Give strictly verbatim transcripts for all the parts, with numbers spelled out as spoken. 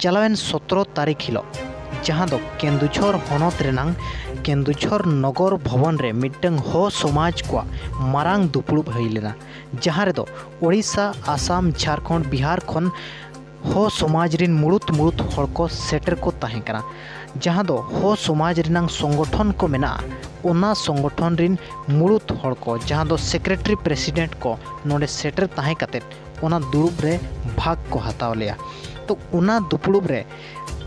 ᱪᱟᱞᱟᱣᱮᱱ ᱥᱚᱛᱨᱚ ᱛᱟᱹᱨᱤᱠᱷ ᱦᱤᱞᱳᱜ, ᱡᱟᱦᱟᱸ ᱫᱚ ᱠᱮᱱᱫᱩᱡᱷᱚᱨ ᱦᱚᱱᱚᱛ ᱨᱮᱱᱟᱝ ᱠᱮᱱᱫᱩᱡᱷᱚᱨ ᱱᱚᱜᱚᱨ ᱵᱷᱚᱵᱚᱱ ᱨᱮ ᱢᱤᱫᱴᱟᱝ ᱦᱚ ᱥᱚᱢᱟᱡᱽ ᱠᱚᱣᱟᱜ ᱢᱟᱨᱟᱝ ᱫᱩᱯᱲᱩᱵ ᱦᱩᱭ ᱞᱮᱱᱟ, ᱡᱟᱦᱟᱸ ᱨᱮᱫᱚ ᱳᱰᱤᱥᱟ, ᱟᱥᱟᱢ, ᱡᱷᱟᱲᱠᱷᱚᱸᱰ, ᱵᱤᱦᱟᱨ ᱠᱷᱚᱱ ᱦᱚ ᱥᱚᱢᱟᱡᱽ ᱨᱤᱱ ᱢᱩᱲᱩᱫ ᱢᱩᱲᱩᱫ ᱦᱚᱲ ᱠᱚ ᱥᱮᱴᱮᱨ ᱠᱚ ᱛᱟᱦᱮᱸ ᱠᱟᱱᱟ᱾ ᱡᱟᱦᱟᱸ ᱫᱚ ᱦᱚ ᱥᱚᱢᱟᱡᱽ ᱨᱮᱱᱟᱝ ᱥᱚᱝᱜᱚᱴᱷᱚᱱ ᱠᱚ ᱢᱮᱱᱟᱜᱼᱟ, ᱚᱱᱟ ᱥᱚᱝᱜᱚᱴᱷᱚᱱ ᱨᱤᱱ ᱢᱩᱲᱩᱫ ᱦᱚᱲ ᱠᱚ, ᱡᱟᱦᱟᱸ ᱫᱚ ᱥᱮᱠᱨᱮᱴᱟᱨᱤ ᱯᱨᱮᱥᱤᱰᱮᱱᱴ ᱠᱚ, ᱱᱚᱰᱮ ᱥᱮᱴᱮᱨ ᱛᱟᱦᱮᱸ ᱠᱟᱛᱮᱫ ᱚᱱᱟ ᱫᱩᱲᱩᱵ ᱨᱮ ᱵᱷᱟᱜᱽ ᱠᱚ ᱦᱟᱛᱟᱣ ᱞᱮᱭᱟ᱾ ᱛᱚ, ᱚᱱᱟ ᱫᱩᱯᱲᱩᱵ ᱨᱮ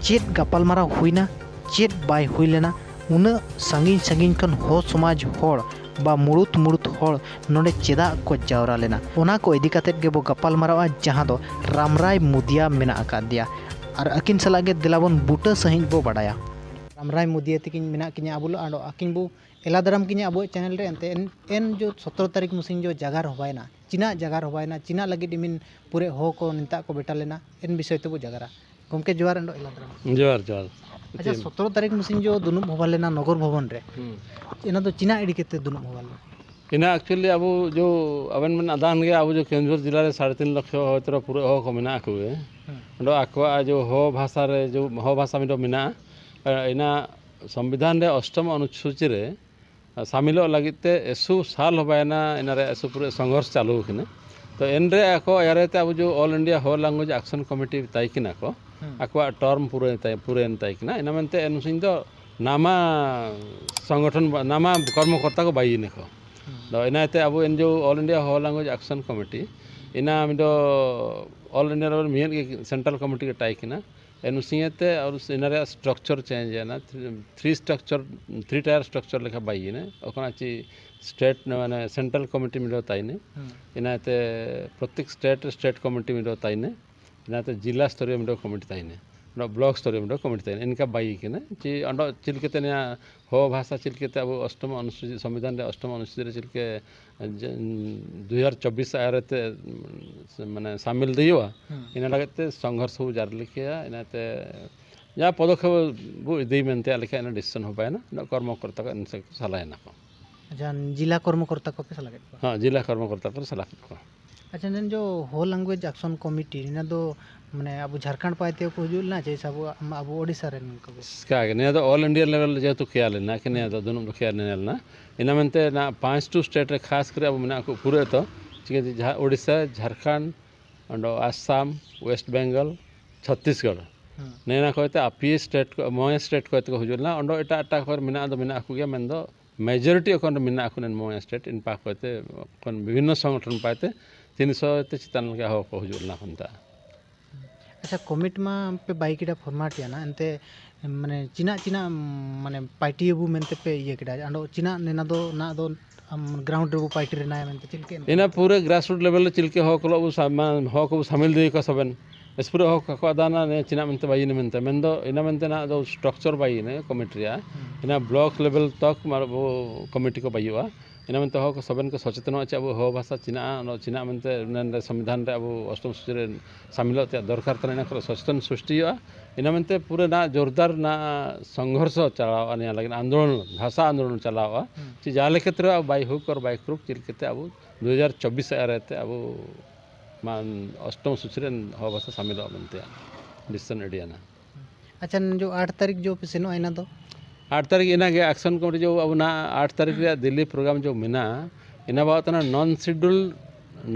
ᱪᱮᱫ ᱜᱟᱯᱟᱞᱢᱟᱨᱟᱣ ᱦᱩᱭᱱᱟ, ᱪᱮᱫ ᱵᱟᱭ ᱦᱩᱭ ᱞᱮᱱᱟ, ᱩᱱᱟᱹᱜ ᱥᱟᱺᱜᱤᱧ ᱥᱟᱺᱜᱤᱧ ᱠᱷᱚᱱ ᱦᱚ ᱥᱚᱢᱟᱡᱽ ᱦᱚᱲ ᱵᱟ ᱢᱩᱲᱩᱫ ᱢᱩᱲᱩᱫ ᱦᱚᱲ ᱱᱚᱰᱮ ᱪᱮᱫᱟᱜ ᱠᱚ ᱡᱟᱣᱨᱟ ᱞᱮᱱᱟ, ᱚᱱᱟ ᱠᱚ ᱤᱫᱤ ᱠᱟᱛᱮᱫ ᱜᱮᱵᱚ ᱜᱟᱯᱟᱞᱢᱟᱨᱟᱣᱟ, ᱡᱟᱦᱟᱸ ᱫᱚ ᱨᱟᱢᱨᱟᱭ ᱢᱩᱫᱤᱭᱟ ᱢᱮᱱᱟᱜ ᱟᱠᱟᱫ ᱫᱮᱭᱟ᱾ ᱟᱨ ᱟᱹᱠᱤᱱ ᱥᱟᱞᱟᱜ ᱜᱮ ᱫᱮᱞᱟ ᱵᱚᱱ ᱵᱩᱴᱟᱹ ᱥᱟᱺᱦᱤᱡ ᱵᱚ ᱵᱟᱰᱟᱭᱟ᱾ ᱨᱟᱢᱨᱟᱭ ᱢᱩᱫᱤᱭᱟ ᱛᱤᱠᱤᱱ ᱢᱮᱱᱟᱜ ᱠᱤᱱᱟ ᱟᱵᱚ ᱞᱟᱹᱜᱤᱫ, ᱟᱨ ᱟᱹᱠᱤᱱ ᱵᱚ ᱮᱞᱟ ᱫᱟᱨᱟᱢ ᱠᱤᱱᱟ ᱟᱵᱚᱣᱟᱜ ᱪᱮᱱᱮᱞ ᱨᱮ᱾ ᱮᱱᱛᱮ ᱮᱱ, ᱮᱱ ᱡᱚ ᱥᱚᱛᱨᱚ ᱛᱟᱹᱨᱤᱠᱷ ᱢᱩᱥᱤᱱ ᱡᱚ ᱡᱟᱜᱟᱨ ᱦᱚᱵᱟᱭᱱᱟ, ᱪᱤᱱᱟᱜ ᱡᱟᱜᱟᱨ ᱦᱚᱵᱟᱭᱱᱟ, ᱪᱤᱱᱟᱜ ᱞᱟᱹᱜᱤᱫ ᱤᱢᱤᱱ ᱯᱩᱨᱟᱹ ᱦᱚ ᱠᱚ ᱱᱤᱛᱟᱜ ᱠᱚ ᱵᱮᱴᱟ ᱞᱮᱱᱟ, ᱮᱱ ᱵᱤᱥᱚᱭ ᱛᱮᱵᱚ ᱡᱟᱜᱟᱨᱟ᱾ ᱜᱚᱢᱠᱮ ᱡᱚᱦᱟᱨ, ᱮᱱᱰᱚ ᱮᱞᱟ ᱫᱟᱨᱟᱢ᱾ ᱡᱚᱦᱟᱨ, ᱡᱚᱦᱟᱨ᱾ ᱟᱪᱪᱷᱟ, ᱪᱮᱫ? ᱥᱚᱛᱨᱚ ᱛᱟᱹᱨᱤᱠᱷ ᱢᱩᱥᱤᱱ ᱡᱚ ᱫᱩᱱᱩᱵ ᱦᱚᱵᱟ ᱞᱮᱱᱟ ᱱᱚᱜᱚᱨ ᱵᱷᱚᱵᱚᱱ ᱨᱮ᱾ ᱦᱩᱸ᱾ ᱚᱱᱟ ᱫᱚ ᱪᱤᱱᱟᱜ ᱤᱫᱤ ᱠᱟᱛᱮ ᱫᱩᱱᱩᱵ ᱦᱚᱵᱟ ᱞᱮᱱᱟ? ᱤᱱᱟ actually ᱟᱵᱚ ᱡᱚ ᱟᱵᱮᱱ ᱵᱮᱱ ᱟᱫᱟᱱ ᱜᱮ, ᱟᱵᱚ ᱡᱚ ᱠᱮᱱᱫᱩᱡᱷᱚᱨ ᱡᱮᱞᱟ ᱨᱮ ᱥᱟᱲᱮ ᱛᱤᱱ ᱞᱚᱠᱷᱚ ᱦᱚᱭᱛᱳ ᱯᱩᱨᱟᱹ ᱦᱚ ᱠᱚ ᱢᱮᱱᱟᱜ ᱠᱚ ᱜᱮ᱾ ᱦᱩᱸ᱾ ᱚᱸᱰᱮ ᱟᱠᱚᱣᱟᱜ ᱡᱚ ᱦᱚ ᱵᱷᱟᱥᱟ ᱨᱮ ᱡᱚ ᱦᱚ ᱵᱷᱟᱥᱟ ᱢᱤᱫᱴᱮᱱ ᱢᱮᱱᱟᱜᱼᱟ᱾ ᱤᱱᱟ ᱥᱚᱝᱵᱤᱫᱷᱟᱱ ᱨᱮ ᱚᱥᱴᱚᱢ ᱚᱱᱩᱥᱩᱪᱤ ᱨᱮ ᱥᱟᱢᱤᱞᱚᱜ ᱞᱟᱹᱜᱤᱫ ᱛᱮ ᱮᱥᱩ ᱥᱟᱞ ᱦᱚᱵᱟᱭᱮᱱᱟ, ᱮᱱᱟ ᱨᱮ ᱮᱥᱩ ᱯᱩᱨᱟᱹ ᱥᱚᱝᱜᱷᱚᱨᱥ ᱪᱟᱹᱞᱩ ᱟᱠᱟᱱᱟ᱾ ᱛᱚ ᱮᱱᱨᱮ ᱟᱠᱚ ᱮᱨᱮ ᱛᱮ ᱟᱵᱚ ᱡᱚ All India Ho Language Action Committee ᱛᱟᱭ ᱠᱤᱱᱟ ᱠᱚ, ᱦᱩᱸ᱾ ᱟᱠᱚᱣᱟᱜ term ᱯᱩᱨᱟᱹ ᱛᱟᱭ, ᱯᱩᱨᱟᱹᱭᱮᱱ ᱛᱟᱭ ᱠᱤᱱᱟ᱾ ᱤᱱᱟ ᱢᱮᱱᱛᱮ ᱮᱱ ᱥᱤᱧ ᱫᱚ ᱱᱟᱢᱟ ᱥᱚᱝᱜᱚᱴᱷᱚᱱ ᱵᱟ-, ᱱᱟᱢᱟ ᱠᱚᱨᱢᱚᱠᱚᱨᱛᱟ ᱠᱚ ᱵᱟᱭᱤᱱᱟ ᱠᱚ᱾ ᱦᱩᱸ᱾ ᱫᱚ ᱤᱱᱟᱭᱛᱮ ᱟᱵᱚ ᱮᱱ ᱡᱤ ᱳ All India Ho Language Action Committee, ᱤᱱᱟ ᱢᱤᱫ ᱫᱚ All India ᱨᱮ ᱢᱤᱫ ᱜᱮ central committee ᱜᱮ ᱛᱟᱭ ᱠᱤᱱᱟ᱾ ᱮᱱ ᱩᱥᱤᱭᱟᱹ ᱛᱮ ᱟᱨ ᱩᱥ-, ᱤᱱᱟ ᱨᱮᱭᱟᱜ structure change ᱮᱱᱟ, three, three structure, three tier structure ᱞᱮᱠᱟ ᱵᱟᱭ ᱤᱭᱟᱹ ᱚᱠᱷᱚᱱ ᱟᱪᱤ state ᱢᱟᱱᱮ central committee ᱢᱤᱫ ᱛᱟᱭᱱᱮ᱾ ᱦᱩᱸ᱾ ᱤᱱᱟᱹᱛᱮ ᱯᱨᱚᱛᱮᱠ state ᱨᱮ state committee ᱢᱤᱫ ᱛᱟᱭᱱᱮ᱾ ᱤᱱᱟᱹᱛᱮ ᱡᱤᱞᱟ ᱥᱛᱚᱨᱤᱭᱚ ᱢᱤᱫ committee ᱛᱟᱭᱱᱮ᱾ ᱚᱸᱰᱮ block ᱥᱛᱚᱨᱤᱭᱚ ᱢᱤᱫ committee ᱛᱟᱭᱱᱮ᱾ ᱤᱱᱠᱟ ᱵᱟᱭ ᱠᱟᱱᱟ ᱪᱮ ᱚᱸᱰᱮ ᱪᱮᱫ ᱞᱮᱠᱟᱛᱮ ᱱᱤᱭᱟᱹ ᱦᱚ ᱵᱷᱟᱥᱟ ᱪᱮᱫ ᱞᱮᱠᱟᱛᱮ ᱟᱵᱚ ᱚᱥᱴᱚᱢ ᱚᱱᱩᱥᱩᱪᱤ, ᱥᱚᱝᱵᱤᱫᱷᱟᱱ ᱨᱮ ᱚᱥᱴᱚᱢ ᱚᱱᱩᱥᱩᱪᱤ ᱨᱮ ᱪᱮᱫ ᱞᱮᱠᱟ ᱡᱮ, ᱫᱩ ᱦᱟᱡᱟᱨ ᱪᱚᱵᱵᱤᱥ ᱟᱭᱟᱨ ᱛᱮ, ᱢᱟᱱᱮ, ᱥᱟᱢᱤᱞ ᱫᱚ ᱦᱩᱭᱩᱜᱼᱟ᱾ ᱦᱩᱸ᱾ ᱤᱱᱟᱹ ᱞᱟᱹᱜᱤᱫ ᱛᱮ ᱥᱚᱝᱜᱷᱚᱨᱥ ᱵᱚ ᱡᱟᱹᱨᱤ ᱠᱮᱜᱼᱟ᱾ ᱤᱱᱟᱹᱛᱮ ᱡᱟ ᱯᱚᱫᱚᱠᱷᱮᱯ ᱵᱚ ᱤᱫᱤ ᱢᱮᱱᱛᱮ ᱟᱞᱮ ᱠᱷᱟᱡ ᱚᱱᱟ decision ᱦᱚᱸ ᱵᱟᱭᱱᱟ᱾ ᱩᱱᱟᱹᱜ ᱠᱚᱨᱢᱚᱠᱚᱨᱛᱟ ᱠᱚ ᱮᱱ ᱥᱮᱫ ᱠᱚ ᱥᱟᱞᱟᱭᱮᱱᱟ ᱠᱚ᱾ ᱟᱪᱪᱷᱟ, ᱡᱤᱞᱟ ᱠᱚᱨᱢᱚᱠᱚᱨᱛᱟ ᱠᱚᱯᱮ ᱥᱟᱞᱟ ᱠᱮᱫ ᱠᱚᱣᱟ? ᱦᱮᱸ, ᱡᱤᱞᱟ ᱠᱚᱨᱢᱚᱠᱚᱨᱛᱟ ᱠᱚ ᱥᱟᱞᱟ ᱠᱮᱫ ᱠᱚᱣᱟ᱾ ᱟᱪᱪᱷᱟ, ᱱᱮᱱ ᱡᱚ ᱦᱚ language action committee, ᱱᱤᱭᱟᱹ ᱫᱚ ᱢᱟᱱᱮ ᱟᱵᱚ ᱡᱷᱟᱲᱠᱷᱚᱸᱰ ᱯᱟᱭᱛᱮ ᱠᱚ ᱦᱤᱡᱩᱜ ᱞᱮᱱᱟ ᱪᱮ ᱥᱮ ᱟᱵᱚ, ᱟᱵᱚ ᱳᱰᱤᱥᱟ ᱨᱮᱱ ᱠᱚᱜᱮ? ᱪᱤᱠᱟᱹ ᱜᱮ, ᱱᱤᱭᱟᱹ ᱫᱚ ᱚᱞ ᱤᱱᱰᱤᱭᱟ ᱞᱮᱵᱮᱞ ᱨᱮ ᱡᱮᱦᱮᱛᱩ ᱠᱷᱮᱭᱟᱞ ᱮᱱᱟ, ᱮᱠᱷᱮᱱ ᱱᱤᱭᱟᱹ ᱫᱚ ᱫᱩᱱᱩᱵ ᱫᱚ ᱠᱷᱮᱭᱟᱞ ᱧᱮᱞ ᱮᱱᱟ᱾ ᱤᱱᱟᱹ ᱢᱮᱱᱛᱮ ᱱᱟ ᱯᱟᱸᱪ ᱴᱩ ᱥᱴᱮᱴ ᱨᱮ ᱠᱷᱟᱥ ᱠᱚᱨᱮ ᱟᱵᱚ ᱢᱮᱱᱟᱜ ᱠᱚ ᱯᱩᱨᱟᱹ ᱛᱚ, ᱪᱤᱠᱟᱹ ᱡᱟᱦᱟᱸ ᱳᱰᱤᱥᱟ, ᱡᱷᱟᱲᱠᱷᱚᱸᱰ, ᱚᱸᱰᱮ ᱟᱥᱟᱢ, ᱣᱮᱥᱴ ᱵᱮᱝᱜᱚᱞ, ᱪᱷᱚᱛᱛᱤᱥᱜᱚᱲ, ᱦᱩᱸ᱾ ᱱᱤᱭᱟᱹ ᱠᱚᱭᱛᱮ ᱟᱯᱮ ᱥᱴᱮᱴ ᱠᱚ, ᱢᱚᱬᱮ ᱥᱴᱮᱴ ᱠᱚᱭᱛᱮ ᱠᱚ ᱦᱤᱡᱩᱜ ᱞᱮᱱᱟ᱾ ᱚᱸᱰᱮ ᱮᱴᱟᱜ ᱮᱴᱟᱜ ᱠᱚᱨᱮ ᱢᱮᱱᱟᱜ ᱫᱚ ᱢᱮᱱᱟᱜ ᱠᱚᱜᱮᱭᱟ, ᱢᱮᱱᱫᱚ ᱢᱮᱡᱚᱨᱤᱴᱤ ᱚᱠᱷᱚᱱ ᱨᱮ ᱢᱮᱱᱟᱜ ᱠᱚ ᱢᱚᱬᱮ ᱥᱴᱮᱴ, ᱤᱱ ᱯᱟᱠ ᱠᱚᱭᱛᱮ ᱚᱠᱷᱚᱱ ᱵᱤᱵᱷᱤᱱᱱᱚ ᱥᱚᱝᱜᱚᱴᱷᱚᱱ ᱯᱟᱭᱛᱮ ᱛᱤᱱᱥᱚ ᱛᱮ ᱪᱮᱛᱟᱱ ᱞᱮᱠᱟ ᱦᱚᱲ ᱠᱚ ᱦᱤᱡᱩᱜ ᱞᱮᱱᱟ ᱠᱚ ᱢᱮᱛᱟᱜᱼᱟ᱾ ᱟᱪᱪᱷᱟ, ᱠᱚᱢᱤᱴᱤ ᱢᱟ ᱯᱮ ᱵᱟᱭ ᱠᱮᱫᱟ ᱯᱷᱚᱨᱢᱟᱴ ᱮᱱᱟ, ᱮᱱᱛᱮ ᱢᱟᱱᱮ ᱪᱤᱱᱟᱜ ᱪᱤᱱᱟᱜ ᱢᱟᱱᱮ ᱯᱟᱨᱴᱤ ᱟᱵᱚ ᱢᱮᱱᱛᱮ ᱯᱮ ᱤᱭᱟᱹ ᱠᱮᱫᱟ? ᱟᱫᱚ ᱪᱤᱱᱟᱜ ᱱᱮᱱᱟ ᱫᱚ ᱱᱟ ᱫᱚ ᱟᱢ ᱜᱨᱟᱣᱩᱱᱰ ᱨᱮᱵᱚ ᱯᱟᱨᱴᱤ ᱨᱮᱱᱟᱭᱟ ᱢᱮᱱᱛᱮ ᱪᱮᱫ ᱞᱮᱠᱟ? ᱤᱱᱟᱹ ᱯᱩᱨᱟᱹ ᱜᱨᱟᱥ ᱨᱩᱴ ᱞᱮᱵᱮᱞ ᱨᱮ ᱪᱮᱫ ᱞᱮᱠᱟ ᱦᱚᱲ ᱠᱚ ᱟᱵᱚ ᱥᱟᱢᱟ-, ᱦᱚᱲ ᱠᱚᱵᱚ ᱥᱟᱢᱤᱞ ᱫᱟᱲᱮ ᱠᱚᱣᱟ ᱥᱚᱵᱮᱱ᱾ ᱮᱥᱯᱩᱨᱟᱹ ᱦᱚᱲ ᱠᱚ ᱟᱠᱚᱣᱟᱜ ᱫᱟᱱᱟ ᱱᱤᱭᱟᱹ ᱪᱤᱱᱟᱜ ᱢᱮᱱᱛᱮ ᱵᱟᱭᱤᱱ ᱢᱮᱱᱛᱮ ᱢᱮᱱᱫᱚ ᱤᱱᱟᱹ ᱢᱮᱱᱛᱮ ᱱᱟᱜ ᱫᱚ ᱥᱴᱨᱟᱠᱪᱟᱨ ᱵᱟᱭᱤᱱ ᱠᱚᱢᱤᱴᱤ ᱨᱮᱭᱟᱜ᱾ ᱤᱱᱟᱹ ᱵᱞᱚᱠ ᱞᱮᱵᱮᱞ ᱛᱚᱠ ᱢᱟ ᱟᱵᱚ ᱠᱚᱢᱤᱴᱤ ᱠᱚ ᱵᱟᱭᱩᱜᱼᱟ᱾ ᱤᱱᱟᱹ ᱢᱮᱱᱛᱮ ᱦᱚᱲ ᱠᱚ ᱥᱚᱵᱮᱱ ᱠᱚ ᱥᱚᱪᱮᱛᱚᱱᱚᱜᱼᱟ ᱪᱮ ᱟᱵᱚ ᱦᱚᱲ ᱵᱷᱟᱥᱟ ᱪᱤᱱᱟᱜᱼᱟ, ᱚᱱᱟ ᱪᱤᱱᱟᱜ ᱢᱮᱱᱛᱮ ᱚᱱᱟ ᱥᱚᱝᱵᱤᱫᱷᱟᱱ ᱨᱮ ᱟᱵᱚ ᱚᱥᱴᱚᱢ ᱥᱩᱪᱤ ᱨᱮ ᱥᱟᱢᱤᱞᱚᱜ ᱛᱮᱭᱟᱜ ᱫᱚᱨᱠᱟᱨ ᱠᱟᱱᱟ, ᱤᱱᱟᱹ ᱠᱚᱨᱮ ᱥᱚᱪᱮᱛᱚᱱ ᱥᱨᱤᱥᱴᱤ ᱦᱩᱭᱩᱜᱼᱟ᱾ ᱤᱱᱟᱹ ᱢᱮᱱᱛᱮ ᱯᱩᱨᱟᱹ ᱱᱟᱜ ᱡᱳᱨᱫᱟᱨ ᱱᱟᱜ ᱥᱚᱝᱜᱷᱚᱨᱥᱚ ᱪᱟᱞᱟᱣᱼᱟ, ᱱᱤᱭᱟᱹ ᱞᱟᱹᱜᱤᱫ ᱟᱱᱫᱳᱞᱚᱱ, ᱵᱷᱟᱥᱟ ᱟᱱᱫᱳᱞᱚᱱ ᱪᱟᱞᱟᱣᱼᱟ᱾ ᱪᱮ ᱡᱟᱦᱟᱸ ᱞᱮᱠᱟ ᱛᱮ by hook or by crook ᱪᱮᱫ ᱞᱮᱠᱟᱛᱮ ᱟᱵᱚ ᱫᱩ ᱦᱟᱡᱟᱨ ᱪᱚᱵᱵᱤᱥ ᱟᱨᱮ ᱛᱮ ᱟᱵᱚ ᱢᱟ ᱚᱥᱴᱚᱢ ᱥᱩᱪᱤ ᱨᱮᱱ ᱦᱚᱲ ᱵᱷᱟᱥᱟ ᱥᱟᱢᱤᱞᱚᱜᱼᱟ ᱢᱮᱱᱛᱮ ᱰᱤᱥᱤᱥᱚᱱ ᱟᱹᱰᱤᱭᱟᱱᱟ᱾ ᱟᱪᱪᱷᱟ, ᱱᱤᱭᱟᱹ ᱡᱚ ᱟᱴ ᱛᱟᱹᱨᱤᱠᱷ ᱡᱚ ᱯᱮ ᱥᱮᱱᱚᱜᱼᱟ, ᱤᱱᱟᱹ ᱫᱚ? ᱟᱴ ᱛᱟᱹᱨᱤᱠᱷ ᱤᱱᱟᱹᱜᱮ ᱮᱠᱥᱚᱱ ᱠᱚᱢᱤᱴᱤ ᱡᱚ ᱟᱵᱚᱱᱟᱜ ᱟᱴ ᱛᱟᱹᱨᱤᱠᱷ ᱨᱮᱭᱟᱜ ᱫᱤᱞᱞᱤ ᱯᱨᱳᱜᱨᱟᱢ ᱡᱚ ᱢᱮᱱᱟᱜᱼᱟ, ᱤᱱᱟᱹ ᱵᱟᱵᱚᱫ ᱛᱮ ᱱᱚᱱ ᱥᱤᱰᱩᱞ,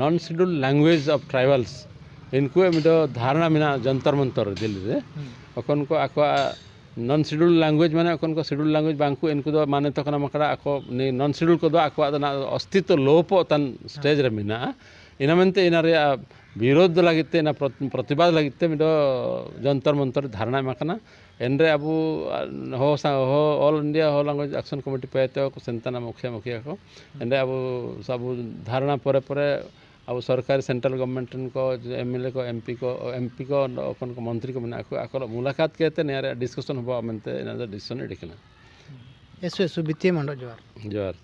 ᱱᱚᱱ ᱥᱤᱰᱩᱞ ᱞᱮᱝᱜᱩᱭᱮᱡᱽ ᱚᱯᱷ ᱴᱨᱟᱭᱵᱟᱞᱥ ᱤᱱᱠᱩ ᱢᱤᱫ ᱫᱷᱟᱨᱱᱟ ᱢᱮᱱᱟᱜᱼᱟ ᱡᱚᱱᱛᱚᱨ ᱢᱚᱱᱛᱚᱨ ᱨᱮ ᱫᱤᱞᱞᱤ ᱨᱮ᱾ ᱚᱠᱷᱚᱱ ᱠᱚ ᱟᱠᱚᱣᱟᱜ ᱱᱚᱱ ᱥᱤᱰᱩᱞ ᱞᱮᱝᱜᱩᱭᱮᱡᱽ ᱢᱟᱱᱮ ᱚᱠᱷᱚᱱ ᱠᱚ ᱥᱤᱰᱩᱞ ᱞᱮᱝᱜᱩᱭᱮᱡᱽ ᱵᱟᱝ ᱠᱚ, ᱤᱱᱠᱩ ᱫᱚ ᱢᱟᱱᱮ ᱛᱚ ᱠᱟᱱᱟ ᱢᱟᱠᱲᱟ ᱟᱠᱚ ᱱᱚᱱ ᱥᱤᱰᱩᱞ ᱠᱚᱫᱚ ᱟᱠᱚᱣᱟᱜ ᱫᱚ ᱱᱟᱜ ᱚᱥᱛᱤᱛᱛᱚ ᱞᱳᱯᱚᱜ ᱛᱟᱱ ᱥᱴᱮᱡᱽ ᱨᱮ ᱢᱮᱱᱟᱜᱼᱟ᱾ ᱤᱱᱟᱹ ᱢᱮᱱᱛᱮ ᱤᱱᱟ ᱨᱮᱭᱟᱜ ᱵᱤᱨᱳᱫᱷ ᱞᱟᱹᱜᱤᱫ ᱛᱮ, ᱤᱱᱟ ᱯᱨᱚᱛ-, ᱯᱨᱚᱛᱤᱵᱟᱫ ᱞᱟᱹᱜᱤᱫ ᱛᱮ ᱢᱤᱫ ᱫᱚ ᱡᱚᱱᱛᱚᱨ ᱢᱚᱱᱛᱚᱨ ᱨᱮ ᱫᱷᱟᱨᱱᱟ ᱮᱢ ᱟᱠᱟᱱᱟ᱾ ᱮᱱᱨᱮ ᱟᱵᱚ ᱦᱚ ᱥᱟ-, ᱦᱚ All India Ho Language Action Committee ᱯᱟᱭᱛᱮ ᱠᱚ ᱥᱮᱱ ᱛᱟᱱᱟ ᱢᱩᱠᱷᱤᱭᱟᱹ ᱢᱩᱠᱷᱤᱭᱟᱹ ᱠᱚ᱾ ᱮᱱᱨᱮ ᱟᱵᱚ, ᱟᱵᱚ ᱫᱷᱟᱨᱱᱟ ᱯᱚᱨᱮ ᱯᱚᱨᱮ ᱟᱵᱚ ᱥᱚᱨᱠᱟᱨᱤ ᱥᱮᱱᱴᱨᱟᱞ ᱜᱚᱵᱷᱚᱨᱱᱢᱮᱱᱴ ᱨᱮᱱ ᱠᱚ ᱮᱢ ᱮᱞ ᱮ ᱠᱚ, ᱮᱢ ᱯᱤ ᱠᱚ, ᱮᱢ ᱯᱤ ᱠᱚ, ᱚᱸᱰᱮ ᱠᱷᱚᱱ ᱠᱚ ᱢᱚᱱᱛᱨᱤ ᱠᱚ ᱢᱮᱱᱟᱜ ᱠᱚ, ᱟᱠᱚ ᱢᱩᱞᱟᱠᱟᱛ ᱠᱟᱛᱮ ᱱᱤᱭᱟᱹ ᱨᱮᱭᱟᱜ ᱰᱤᱥᱠᱟᱥᱚᱱ ᱦᱚᱵᱚᱜᱼᱟ ᱢᱮᱱᱛᱮ ᱤᱱᱟᱹ ᱫᱚ ᱰᱤᱥᱤᱥᱚᱱ ᱟᱹᱰᱤ ᱠᱟᱱᱟ᱾ ᱮᱥᱚ ᱮᱥᱚ ᱵᱤᱛᱤᱭᱟᱹ ᱢᱟᱱᱰᱚ ᱡᱚᱦᱟᱨ᱾ ᱡᱚᱦᱟᱨ᱾